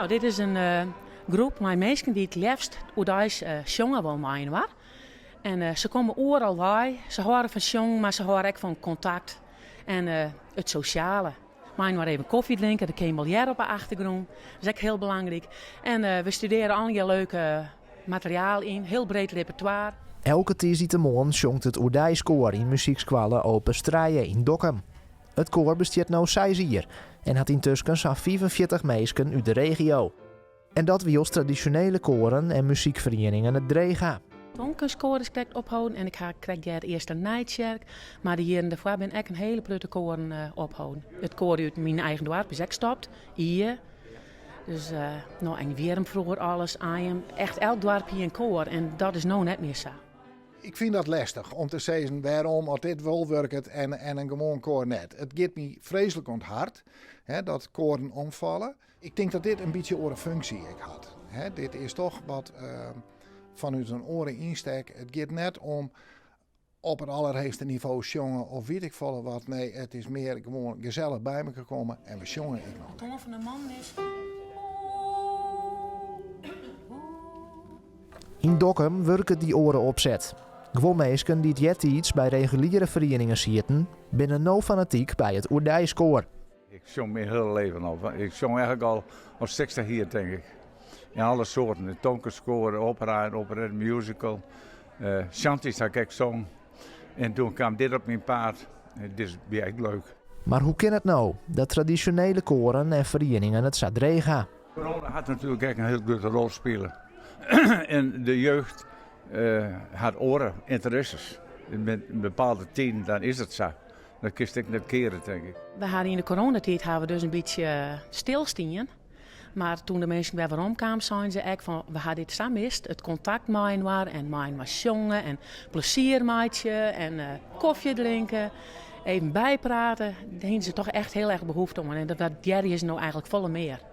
Nou, dit is in groep mei minsken dy't it leafst oerdeis sjonge wol mei-inoar. En se komme oeral wei. Se hâlde fan sjongen, mar se hâlde ek fan kontakt en it sosjale. Mei-inoar even kofje drinke, dat kin je wol hearre op de achtergrûn. Dat is ek hiel belangryk. En we studearje allegear leuk materiaal yn, hiel breed repertoire. Elke tiisdeitemoarn sjongt it oerdeiskoar yn muzykskoalle Opus Trije yn Dokkum. It koar bestiet no seis jier en hat yntusken sa'n 45 minsken út de regio. En dat wylst tradisjonele koaren en muzykferieningen it dreech ha. Tonkenskoar is krekt opholden en ik ha krekt heard Easternijtsjerk. Mar de jierren dêrfoar binne ek in hiele protte koaren opholden. It koar út myn eigen doarp is ek stopt, Ie. Dus no en Wierrum froeger alles, Anjum. Echt elk doarp hie in koar en dat is no net mear sa. Ik fyn dat lestich om te sizzen wêrom oft dit wol wurket en en in gewoan koar net. It giet my freeslik oan it hart hè, dat koaren omfalle. Ik tink dat dit in bytsje oare funksje ek hat. Hè, dit is toch wat fanút in oare ynstek. It giet net om op it allerheechste nivo sjonge of wit ik folle wat. Nee, it is mear gewoan gesellich by mekoar komme en we sjonge ek noch. De toan fan de man is. Yn Dokkum wurket dy oare opset. Guon minsken dy't eartiids by reguliere ferieningen sieten, binne no fanatyk by it oerdeiskoar. Ik sjong myn hiele leven al. Ik sjong eigentlik al al 60 jier tink ik. In alle soarten. De tonkenskoar, opera en operet, musical. Uh, shanties ha ik ek song. En toen kwam dit op myn paad. Dit is echt leuk. Mar hoe kin it no dat tradisjonele koaren en ferieningen it sa dreech ha? Corona hat natuerlik ek in hiel grutte rol spile. en de jeugd uh, hat oare ynteresses. Met bepaalde tiden, dan is it sa. Dat kinst ek net keare, tink ik. We ha yn de coronatiid ha we dus in bytsje stilstien. Mar toen de minsken wer werom kamen, seinen se ek fan we ha dit sa mist. It kontakt mei-inoar en mei-inoar sjonge en plezier meitsje en uh, kofje drinke. Even byprate. Dêr hiene se toch echt hiel erch behoefte oan. En dat hearre se no eigentlik folle mear.